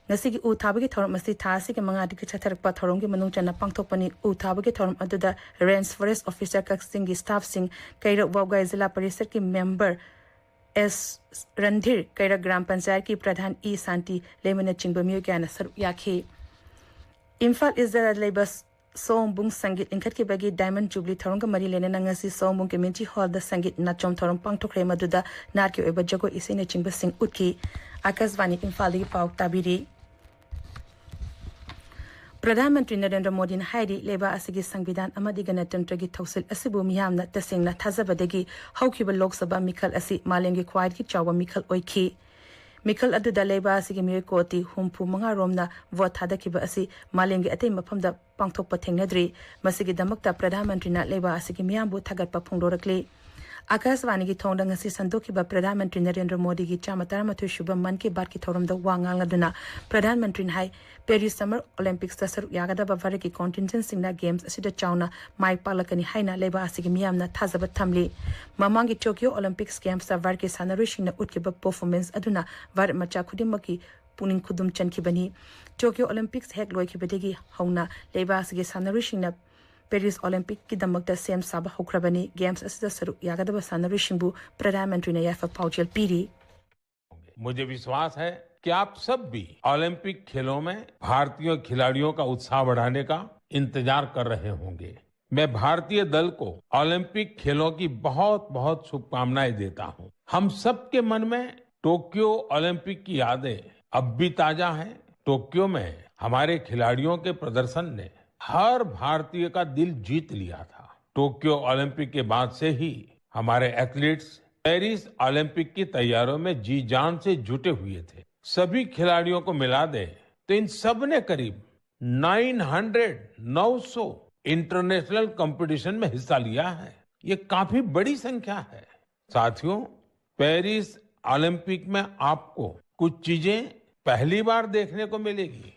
ꯉꯁꯤꯒꯤ ꯎ ꯊꯥꯕꯒꯤ ꯊꯧꯔꯝ ꯑꯁꯤ ꯊꯥ ꯑꯁꯤꯒꯤ ꯃꯉꯥꯗꯒꯤ ꯆꯠꯊꯔꯛꯄ ꯊꯧꯔꯝꯒꯤ ꯃꯅꯨꯡ ꯆꯟꯅ ꯄꯥꯡꯊꯣꯛꯄꯅꯤ꯫ ꯎ ꯊꯥꯕꯒꯤ ꯊꯧꯔꯝ ꯑꯗꯨꯗ ꯔꯦꯟꯖ ꯐꯣꯔꯦꯁ ꯑꯣꯐꯤꯁꯥꯔ ꯀꯛꯆꯤꯡꯒꯤ ꯁ꯭ꯇꯥꯐꯁꯤꯡ, ꯀꯩꯔꯛ ꯋꯥꯎꯒꯥꯏ ꯖꯤꯂꯥ ꯄꯔꯤꯁꯠꯀꯤ ꯃꯦꯝꯕꯔ, ꯑꯦꯁ ꯔꯟꯙꯤꯔ, ꯀꯩꯔꯛ ꯒ꯭ꯔꯥꯝ ꯄꯟꯆꯥꯌꯠꯀꯤ ꯄ꯭ꯔꯙꯥꯟ ꯏ ꯁꯥꯟꯇꯤ ꯂꯩꯃꯅꯆꯤꯡꯕ ꯃꯤꯑꯣꯏ ꯀꯌꯥꯅ ꯁꯔꯨꯛ ꯌꯥꯈꯤ꯫ ꯏꯝꯐꯥꯜ ꯏꯁꯇ ꯂꯩꯕ ꯁꯣꯝꯕꯨꯡ ꯁꯪꯒꯤꯠ ꯂꯤꯡꯈꯠꯈꯤꯕꯒꯤ ꯗꯥꯏꯃꯟ ꯖꯨꯕꯂꯤ ꯊꯧꯔꯝꯒ ꯃꯔꯤ ꯂꯩꯅꯅ ꯉꯁꯤ ꯁꯣꯝꯕꯨꯡ ꯀꯝꯃ꯭ꯌꯨꯅꯤꯇꯤ ꯍꯣꯜꯗ ꯁꯪꯒꯤꯠ ꯅꯥꯆꯣꯝ ꯊꯧꯔꯝ ꯄꯥꯡꯊꯣꯛꯈ꯭ꯔꯦ, ꯃꯗꯨꯗ ꯅꯥꯠꯀꯤ ꯑꯣꯏꯕ ꯖꯒꯣꯏ ꯏꯁꯩꯅꯆꯤꯡꯕꯁꯤꯡ ꯎꯠꯈꯤ꯫ ꯑꯥꯀꯥꯁꯕꯥꯅꯤ ꯏꯝꯐꯥꯜꯗꯒꯤ ꯄꯥꯎ ꯇꯥꯕꯤꯔꯤ꯫ ꯄ꯭ꯔꯙꯥꯟ ꯃꯟꯇ꯭ꯔꯤ ꯅꯔꯦꯟꯗ꯭ꯔ ꯃꯣꯗꯤꯅ ꯍꯥꯏꯔꯤ, ꯂꯩꯕꯥꯛ ꯑꯁꯤꯒꯤ ꯁꯪꯕꯤꯙꯥꯟ ꯑꯃꯗꯤ ꯒꯅꯇꯟꯇ꯭ꯔꯒꯤ ꯊꯧꯁꯤꯜ ꯑꯁꯤꯕꯨ ꯃꯤꯌꯥꯝꯅ ꯇꯁꯦꯡꯅ ꯊꯥꯖꯕꯗꯒꯤ ꯍꯧꯈꯤꯕ ꯂꯣꯛ ꯁꯚꯥ ꯃꯤꯈꯜ ꯑꯁꯤ ꯃꯥꯂꯦꯝꯒꯤ ꯈ꯭ꯋꯥꯏꯗꯒꯤ ꯆꯥꯎꯕ ꯃꯤꯈꯜ ꯑꯣꯏꯈꯤ꯫ ꯃꯤꯈꯜ ꯑꯗꯨꯗ ꯂꯩꯕꯥꯛ ꯑꯁꯤꯒꯤ ꯃꯤꯑꯣꯏ ꯀꯣꯇꯤ ꯍꯨꯝꯐꯨ ꯃꯉꯥ ꯔꯣꯝꯅ ꯚꯣꯠ ꯊꯥꯗꯈꯤꯕ ꯑꯁꯤ ꯃꯥꯂꯦꯝꯒꯤ ꯑꯇꯩ ꯃꯐꯝꯗ ꯄꯥꯡꯊꯣꯛꯄ ꯊꯦꯡꯅꯗ꯭ꯔꯤ꯫ ꯃꯁꯤꯒꯤꯗꯃꯛꯇ ꯄ꯭ꯔꯙꯥꯟ ꯃꯟꯇ꯭ꯔꯤꯅ ꯂꯩꯕꯥꯛ ꯑꯁꯤꯒꯤ ꯃꯤꯌꯥꯝꯕꯨ ꯊꯥꯒꯠꯄ ꯐꯣꯡꯗꯣꯔꯛꯂꯤ꯫ ꯑꯥꯀꯥꯁꯕꯥꯅꯤꯒꯤ ꯊꯣꯡꯗ ꯉꯁꯤ ꯁꯟꯗꯣꯛꯈꯤꯕ ꯄ꯭ꯔꯙꯥꯟ ꯃꯟꯇ꯭ꯔꯤ ꯅꯔꯦꯟꯗ꯭ꯔ ꯃꯣꯗꯤꯒꯤ ꯆꯥꯝꯃ ꯇꯔꯥꯃꯥꯊꯣꯏ ꯁꯨꯕ ꯃꯟ ꯀꯤ ꯕꯥꯠꯀꯤ ꯊꯧꯔꯝꯗ ꯋꯥ ꯉꯥꯡꯂꯗꯨꯅ ꯄ꯭ꯔꯙꯥꯟ ꯃꯟꯇ꯭ꯔꯤꯅ ꯍꯥꯏ, ꯄꯦꯔꯤꯁ ꯁꯝꯃꯔ ꯑꯣꯂꯦꯝꯄꯤꯛꯁꯇ ꯁꯔꯨꯛ ꯌꯥꯒꯗꯕ ꯚꯥꯔꯠꯀꯤ ꯀꯣꯟꯇꯤꯟꯖꯦꯟꯁꯤꯡꯅ ꯒꯦꯝꯁ ꯑꯁꯤꯗ ꯆꯥꯎꯅ ꯃꯥꯏ ꯄꯥꯛꯂꯛꯀꯅꯤ ꯍꯥꯏꯅ ꯂꯩꯕꯥꯛ ꯑꯁꯤꯒꯤ ꯃꯤꯌꯥꯝꯅ ꯊꯥꯖꯕ ꯊꯝꯂꯤ꯫ ꯃꯃꯥꯡꯒꯤ ꯇꯣꯀꯤꯌꯣ ꯑꯣꯂꯦꯝꯄꯤꯛꯁ ꯒꯦꯝꯁꯇ ꯚꯥꯔꯠꯀꯤ ꯁꯥꯟꯅꯔꯣꯏꯁꯤꯡꯅ ꯎꯠꯈꯤꯕ ꯄꯔꯐꯣꯔꯃꯦꯟꯁ ꯑꯗꯨꯅ ꯚꯥꯔꯠ ꯃꯆꯥ ꯈꯨꯗꯤꯡꯃꯛꯀꯤ ꯄꯨꯛꯅꯤꯡ ꯈꯨꯗꯨꯝ ꯆꯟꯈꯤꯕꯅꯤ꯫ ꯇꯣꯀꯤꯌꯣ ꯑꯣꯂꯦꯝꯄꯤꯛꯁ ꯍꯦꯛ ꯂꯣꯏꯈꯤꯕꯗꯒꯤ ꯍꯧꯅ ꯂꯩꯕꯥꯛ ꯑꯁꯤꯒꯤ ꯁꯥꯟꯅꯔꯣꯏꯁꯤꯡꯅ ꯄꯦꯔꯤꯁ ꯑꯣꯂꯦꯝꯄꯤꯛꯀꯤꯗꯃꯛꯇ ꯁꯦꯝ ꯁꯥꯕ ꯍꯧꯈ꯭ꯔꯕꯅꯤ꯫ ꯒꯦꯝꯁ ꯑꯁꯤꯗ ꯁꯔꯨꯛ ꯌꯥꯒꯗꯕ ꯁꯥꯟꯅꯔꯣꯏꯁꯤꯡꯕꯨ ꯄ꯭ꯔꯙꯥꯟ ꯃꯟꯇ꯭ꯔꯤꯅ ꯌꯥꯏꯐ ꯄꯥꯎꯖꯦꯜ ꯄꯤꯔꯤ꯫ मुझे विश्वास है कि आप सब भी ओलंपिक खेलों में भारतीय खिलाड़ियों का उत्साह बढ़ाने का इंतजार कर रहे होंगे। मैं भारतीय दल को ओलंपिक खेलों की बहुत बहुत शुभकामनाएं देता हूं। हम सबके मन में टोक्यो ओलंपिक की यादें अब भी ताजा हैं। टोक्यो में हमारे खिलाड़ियों के प्रदर्शन ने हर भारतीय का दिल जीत लिया था। टोक्यो ओलंपिक के बाद से ही हमारे एथलीट्स पेरिस ओलंपिक की तैयारियों में जी जान से जुटे हुए थे। सभी खिलाड़ियों को मिला दे तो इन सब ने करीब नाइन हंड्रेड, नौ सौ इंटरनेशनल कंपटीशन में हिस्सा लिया है। ये काफी बड़ी संख्या है। साथियों, पेरिस ओलंपिक में आपको कुछ चीजें पहली बार देखने को मिलेगी।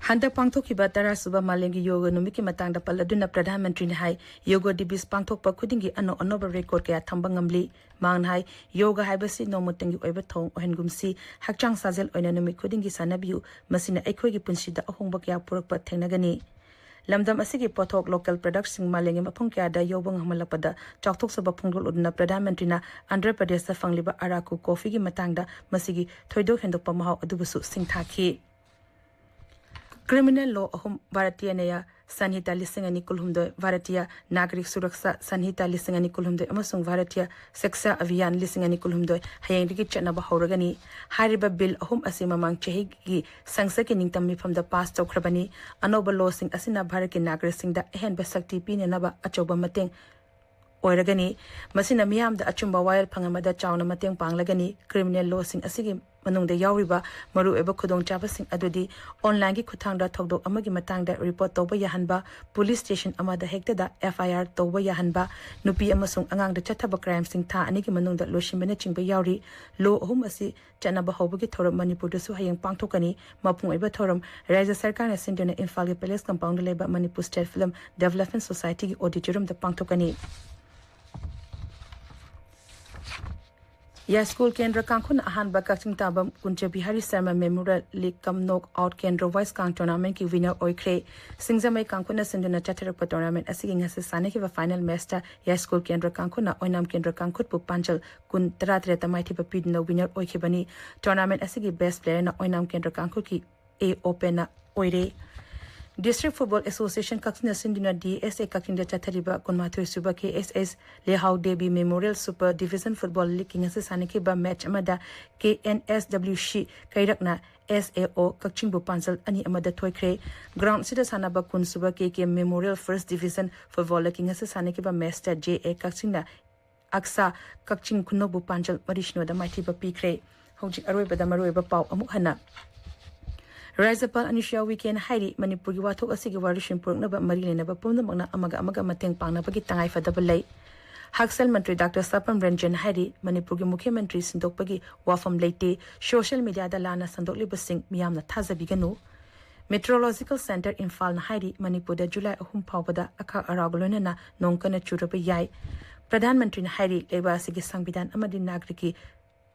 ꯍꯟꯗꯛ ꯄꯥꯡꯊꯣꯛꯈꯤꯕ ꯇꯔꯥꯁꯨꯕ ꯃꯥꯂꯦꯝꯒꯤ ꯌꯣꯒ ꯅꯨꯃꯤꯠꯀꯤ ꯃꯇꯥꯡꯗ ꯄꯜꯂꯗꯨꯅ ꯄ꯭ꯔꯙꯥꯟ ꯃꯟꯇ꯭ꯔꯤꯅ ꯍꯥꯏ, ꯌꯣꯒ ꯗꯤꯕꯤꯁ ꯄꯥꯡꯊꯣꯛꯄ ꯈꯨꯗꯤꯡꯒꯤ ꯑꯅꯧ ꯑꯅꯧꯕ ꯔꯦꯀꯣꯔꯗ ꯀꯌꯥ ꯊꯝꯕ ꯉꯝꯂꯤ꯫ ꯃꯍꯥꯛꯅ ꯍꯥꯏ, ꯌꯣꯒ ꯍꯥꯏꯕꯁꯤ ꯅꯣꯡꯃꯇꯪꯒꯤ ꯑꯣꯏꯕ ꯊꯧꯑꯣꯡ ꯑꯣꯏꯍꯟꯒꯨꯝꯁꯤ, ꯍꯛꯆꯥꯡ ꯁꯥꯖꯦꯜ ꯑꯣꯏꯅ ꯅꯨꯃꯤꯠ ꯈꯨꯗꯤꯡꯒꯤ ꯁꯥꯟꯅꯕꯤꯌꯨ, ꯃꯁꯤꯅ ꯑꯩꯈꯣꯏꯒꯤ ꯄꯨꯟꯁꯤꯗ ꯑꯍꯣꯡꯕ ꯀꯌꯥ ꯄꯨꯔꯛꯄ ꯊꯦꯡꯅꯒꯅꯤ꯫ ꯂꯝꯗꯝ ꯑꯁꯤꯒꯤ ꯄꯣꯠꯊꯣꯛ, local productꯁꯤꯡ ꯃꯥꯂꯦꯝꯒꯤ ꯃꯐꯝ ꯀꯌꯥꯗ ꯌꯧꯕ ꯉꯝꯍꯜꯂꯛꯄꯗ ꯆꯥꯎꯊꯣꯛꯆꯕ ꯐꯣꯡꯗꯣꯛꯂꯗꯨꯅ ꯄ꯭ꯔꯙꯥꯟ ꯃꯟꯇ꯭ꯔꯤꯅ ꯑꯟꯙ꯭ꯔ ꯄ꯭ꯔꯗꯦꯁꯇ ꯐꯪꯂꯤꯕ ꯑꯔꯥꯀꯨ coffeeꯒꯤ ꯃꯇꯥꯡꯗ ꯃꯁꯤꯒꯤ ꯊꯣꯏꯗꯣꯛ ꯍꯦꯟꯗꯣꯛꯄ ꯃꯍꯥꯎ ꯑꯗꯨꯕꯨꯁꯨ ꯁꯤꯡꯊꯥꯈꯤ꯫ Criminal law ꯑꯍꯨꯝ, ꯚꯥꯔꯇꯤꯌ ꯅ꯭ꯌꯥꯌ ꯁꯟꯍꯤꯇꯥ ꯂꯤꯁꯤꯡ ꯑꯅꯤ ꯀꯨꯟꯍꯨꯝꯗꯣꯏ, ꯚꯥꯔꯇꯤꯌ ꯅꯥꯒꯔꯤꯛ ꯁꯨꯔꯛꯁꯥ ꯁꯟꯍꯤꯇꯥ ꯂꯤꯁꯤꯡ ꯑꯅꯤ ꯀꯨꯟꯍꯨꯝꯗꯣꯏ ꯑꯃꯁꯨꯡ ꯚꯥꯔꯇꯤꯌ ꯁꯤꯛꯁꯥ ꯑꯚꯤꯌꯥꯟ ꯂꯤꯁꯤꯡ ꯑꯅꯤ ꯀꯨꯟꯍꯨꯝꯗꯣꯏ ꯍꯌꯦꯡꯗꯒꯤ ꯆꯠꯅꯕ ꯍꯧꯔꯒꯅꯤ꯫ ꯍꯥꯏꯔꯤꯕ ꯕꯤꯜ ꯑꯍꯨꯝ ꯑꯁꯤ ꯃꯃꯥꯡ ꯆꯍꯤꯒꯤ ꯁꯪꯁꯠꯀꯤ ꯅꯤꯡꯇꯝ ꯃꯤꯐꯝꯗ ꯄꯥꯁ ꯇꯧꯈ꯭ꯔꯕꯅꯤ꯫ ꯑꯅꯧꯕ ꯂꯣꯁꯤꯡ ꯑꯁꯤꯅ ꯚꯥꯔꯠꯀꯤ ꯅꯥꯒꯔꯤꯛꯁꯤꯡꯗ ꯑꯍꯦꯟꯕ ꯁꯛꯇꯤ ꯄꯤꯅꯅꯕ ꯑꯆꯧꯕ ꯃꯇꯦꯡ ꯑꯣꯏꯔꯒꯅꯤ꯫ ꯃꯁꯤꯅ ꯃꯤꯌꯥꯝꯗ ꯑꯆꯨꯝꯕ ꯋꯥꯌꯦꯜ ꯐꯪꯍꯟꯕꯗ ꯆꯥꯎꯅ ꯃꯇꯦꯡ ꯄꯥꯡꯂꯒꯅꯤ꯫ Criminal lawꯁꯤꯡ ꯑꯁꯤꯒꯤ ꯃꯅꯨꯡꯗ ꯌꯥꯎꯔꯤꯕ ꯃꯔꯨꯑꯣꯏꯕ ꯈꯨꯗꯣꯡꯆꯥꯕꯁꯤꯡ ꯑꯗꯨꯗꯤ: onlineꯒꯤ ꯈꯨꯠꯊꯥꯡꯗ ꯊꯧꯗꯣꯛ ꯑꯃꯒꯤ ꯃꯇꯥꯡꯗ report ꯇꯧꯕ ꯌꯥꯍꯟꯕ, police station ꯑꯃꯗ ꯍꯦꯛꯇꯗ F I R ꯇꯧꯕ ꯌꯥꯍꯟꯕ, ꯅꯨꯄꯤ ꯑꯃꯁꯨꯡ ꯑꯉꯥꯡꯗ ꯆꯠꯊꯕ crimeꯁꯤꯡ ꯊꯥ ꯑꯅꯤꯒꯤ ꯃꯅꯨꯡꯗ ꯂꯣꯏꯁꯤꯟꯕꯅꯆꯤꯡꯕ ꯌꯥꯎꯔꯤ꯫ Law ꯑꯍꯨꯝ ꯑꯁꯤ ꯆꯠꯅꯕ ꯍꯧꯕꯒꯤ ꯊꯧꯔꯝ ꯃꯅꯤꯄꯨꯔꯗꯁꯨ ꯍꯌꯦꯡ ꯄꯥꯡꯊꯣꯛꯀꯅꯤ꯫ ꯃꯄꯨꯡ ꯑꯣꯏꯕ ꯊꯧꯔꯝ ꯔꯥꯖ꯭ꯌ ꯁꯔꯀꯥꯔꯅ ꯁꯤꯟꯗꯨꯅ ꯏꯝꯐꯥꯜꯒꯤ Palace Compoundꯗ ꯂꯩꯕ Manipur State Film Development Societyꯒꯤ auditoriumꯗ ꯄꯥꯡꯊꯣꯛꯀꯅꯤ꯫ ꯌꯥꯏꯁ꯭ꯀꯨꯜ ꯀꯦꯟꯗ꯭ꯔ ꯀꯥꯡꯈꯨꯅ ꯑꯍꯥꯟꯕ ꯀꯛꯆꯤꯡ ꯇꯥꯕꯝ ꯀꯨꯟꯖ Bihari Sharma Memorial League cum Knock Out Kendra Wise Kang Tournamentꯀꯤ winner ꯑꯣꯏꯈ꯭ꯔꯦ꯫ ꯁꯤꯡꯖꯃꯩ ꯀꯥꯡꯈꯨꯅ ꯁꯤꯟꯗꯨꯅ ꯆꯠꯊꯔꯛꯄ tournament ꯑꯁꯤꯒꯤ ꯉꯁꯤ ꯁꯥꯟꯅꯈꯤꯕ final matchꯇ ꯌꯥꯏꯁ꯭ꯀꯨꯜ ꯀꯦꯟꯗ꯭ꯔ ꯀꯥꯡꯈꯨꯅ ꯑꯣꯏꯅꯥꯝ ꯀꯦꯟꯗ꯭ꯔ ꯀꯥꯡꯈꯨꯠꯄꯨ ꯄꯥꯟꯖꯜ ꯀꯨꯟ ꯇꯔꯥꯇꯔꯦꯠꯇ ꯃꯥꯏꯊꯤꯕ ꯄꯤꯗꯨꯅ winner ꯑꯣꯏꯈꯤꯕꯅꯤ꯫ Tournament ꯑꯁꯤꯒꯤ best playerꯅ ꯑꯣꯏꯅꯥꯝ ꯀꯦꯟꯗ꯭ꯔ ꯀꯥꯡꯈꯨꯠꯀꯤ A ꯑꯣꯄꯦꯟꯅ ꯑꯣꯏꯔꯦ꯫ District Football Association ꯀꯛꯆꯤꯡꯅ ꯁꯤꯟꯗꯨꯅ D S A ꯀꯛꯆꯤꯡꯗ ꯆꯠꯊꯔꯤꯕ ꯀꯨꯟꯃꯥꯊꯣꯏ ꯁꯨꯕ K S S ꯂꯦꯍꯥꯎ Devi Memorial Super Division Football Leagueꯀꯤ ꯉꯁꯤ ꯁꯥꯟꯅꯈꯤꯕ match ꯑꯃꯗ K N S W C ꯀꯩꯔꯛꯅ S A O ꯀꯛꯆꯤꯡꯕꯨ ꯄꯥꯟꯖꯜ ꯑꯅꯤ ꯑꯃꯗ ꯊꯣꯏꯈ꯭ꯔꯦ꯫ Ground ꯑꯁꯤꯗ ꯁꯥꯟꯅꯕ ꯀꯨꯟ ꯁꯨꯕ K K Memorial First Division Football Leagueꯀꯤ ꯉꯁꯤ ꯁꯥꯟꯅꯈꯤꯕ matchꯇ J A ꯀꯛꯆꯤꯡꯅ ꯑꯛꯁꯥ ꯀꯛꯆꯤꯡ ꯈꯨꯅꯧꯕꯨ ꯄꯥꯟꯖꯜ ꯃꯔꯤ ꯁꯤꯅꯣꯗ ꯃꯥꯏꯊꯤꯕ ꯄꯤꯈ꯭ꯔꯦ꯫ ꯍꯧꯖꯤꯛ ꯑꯔꯣꯏꯕꯗ ꯃꯔꯨꯑꯣꯏꯕ ꯄꯥꯎ ꯑꯃꯨꯛ ꯍꯟꯅ꯫ ꯔꯥꯖ꯭ꯌꯄꯥꯜ ꯑꯅꯨꯁꯨꯌꯥ ꯎꯏꯀꯦꯅ ꯍꯥꯏꯔꯤ, ꯃꯅꯤꯄꯨꯔꯒꯤ ꯋꯥꯊꯣꯛ ꯑꯁꯤꯒꯤ ꯋꯥꯔꯤꯁꯤꯡ ꯄꯨꯔꯛꯅꯕ ꯃꯔꯤ ꯂꯩꯅꯕ ꯄꯨꯝꯅꯃꯛꯅ ꯑꯃꯒ ꯑꯃꯒ ꯃꯇꯦꯡ ꯄꯥꯡꯅꯕꯒꯤ ꯇꯉꯥꯏꯐꯗꯕ ꯂꯩ꯫ ꯍꯛꯁꯦꯜ ꯃꯟꯇ꯭ꯔꯤ ꯗꯥꯛꯇꯔ ꯁꯥꯄꯝ ꯔꯟꯖꯟ ꯍꯥꯏꯔꯤ, ꯃꯅꯤꯄꯨꯔꯒꯤ ꯃꯨꯈ꯭ꯌ ꯃꯟꯇ꯭ꯔꯤ ꯁꯤꯟꯗꯣꯛꯄꯒꯤ ꯋꯥꯐꯝ ꯂꯩꯇꯦ꯫ Social mediaꯗ ꯂꯥꯟꯅ ꯁꯟꯗꯣꯛꯂꯤꯕꯁꯤꯡ ꯃꯤꯌꯥꯝꯅ ꯊꯥꯖꯕꯤꯒꯅꯨ꯫ Meteorological Centre ꯏꯝꯐꯥꯜꯅ ꯍꯥꯏꯔꯤ, ꯃꯅꯤꯄꯨꯔꯗ ꯖꯨꯂꯥꯏ ꯑꯍꯨꯝ ꯐꯥꯎꯕꯗ ꯑꯈꯥꯛ ꯑꯔꯥꯎꯒ ꯂꯣꯏꯅꯅ ꯅꯣꯡ ꯀꯟꯅ ꯆꯨꯔꯕ ꯌꯥꯏ꯫ ꯄ꯭ꯔꯙꯥꯟ ꯃꯟꯇ꯭ꯔꯤꯅ ꯍꯥꯏꯔꯤ, ꯂꯩꯕꯥꯛ ꯑꯁꯤꯒꯤ ꯁꯪꯕꯤꯙꯥꯟ ꯑꯃꯗꯤ ꯅꯥꯒꯔꯤꯛꯀꯤ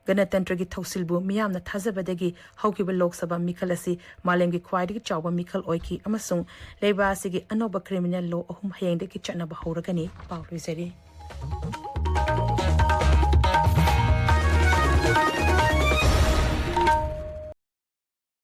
ꯒꯅꯇꯟꯇ꯭ꯔꯒꯤ ꯊꯧꯁꯤꯜꯕꯨ ꯃꯤꯌꯥꯝꯅ ꯊꯥꯖꯕꯗꯒꯤ ꯍꯧꯈꯤꯕ ꯂꯣꯛ ꯁꯚꯥ ꯃꯤꯈꯜ ꯑꯁꯤ ꯃꯥꯂꯦꯝꯒꯤ ꯈ꯭ꯋꯥꯏꯗꯒꯤ ꯆꯥꯎꯕ ꯃꯤꯈꯜ ꯑꯣꯏꯈꯤ ꯑꯃꯁꯨꯡ ꯂꯩꯕꯥꯛ ꯑꯁꯤꯒꯤ ꯑꯅꯧꯕ criminal law ꯑꯍꯨꯝ ꯍꯌꯦꯡꯗꯒꯤ ꯆꯠꯅꯕ ꯍꯧꯔꯒꯅꯤ꯫ ꯄꯥꯎ ꯂꯣꯏꯖꯔꯦ꯫